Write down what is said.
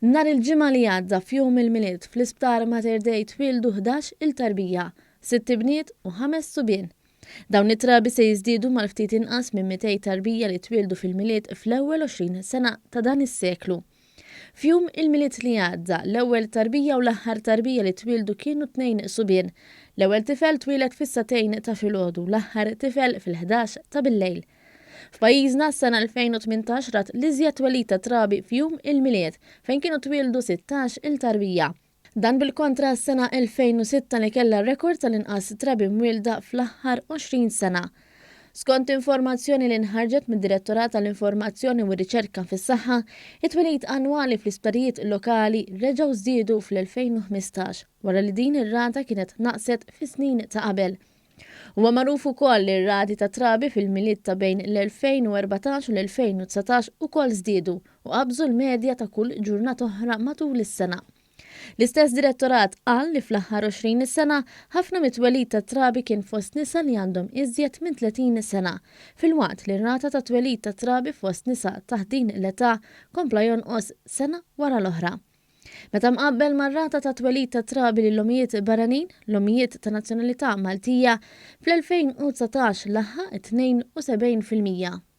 Nhar il-Ġimgħa li għadda f'Jum il-Milied fl-Isptar Mater Dei twieldu 11 il tarbija, sitt ibniet u ħames subien. Dawn it-trabi se jiżdiedu mal-ftit inqas minn 200 tarbija li twieldu fil-Milied fl-ewwel 20 sena ta' dan is-seklu. F'Jum il-Milied li għadda, l-ewwel tarbija u l-aħħar tarbija li twieldu kienu tnejn subien. L-ewwel tifel twieled fis-sagħtejn ta' filgħodu u l-aħħar tifel fil-ħdax ta' billejl. F'pajjiżna s-sena 2018 rat l-iżjed twelid ta' trabi f'Jum il-Milied, fejn kienu twieldu 16 il tarbija. Dan bil-kontra għas-sena 2006 li kellha r-rekord tal-inqas trabi mwielda fl-aħħar 20 sena. Skont informazzjoni li nħarġet mid-Direttorat għall-Informazzjoni u r-Riċerka fis-Saħħa, it-twelid annwali fl-isptarijiet lokali reġgħu żdiedu fl-2015 wara li din ir-rata kienet naqset fis-snin ta' qabel. Huwa magħruf ukoll li r-rati ta' trabi fil-Milied ta' bejn l-2014 u l-2019 ukoll żdiedu u qabżu l-medja ta' kull ġurnata oħra matul is-sena. L-istess direttorat qal li fl-aħħar 20 sena ħafna mit-twelid ta' trabi kien fost nisa li għandhom iżjed minn 30 sena, filwaqt li r-rata ta' twelid ta' trabi fost nisa taħt din l-età kompla jonqos sena wara l-oħra. Meta mqabbel mar-rata ta' twelid ta' trabi lil ommijiet barranin, l-ommijiet ta' nazzjonalità Maltija, fl-2019 laħaq 72%.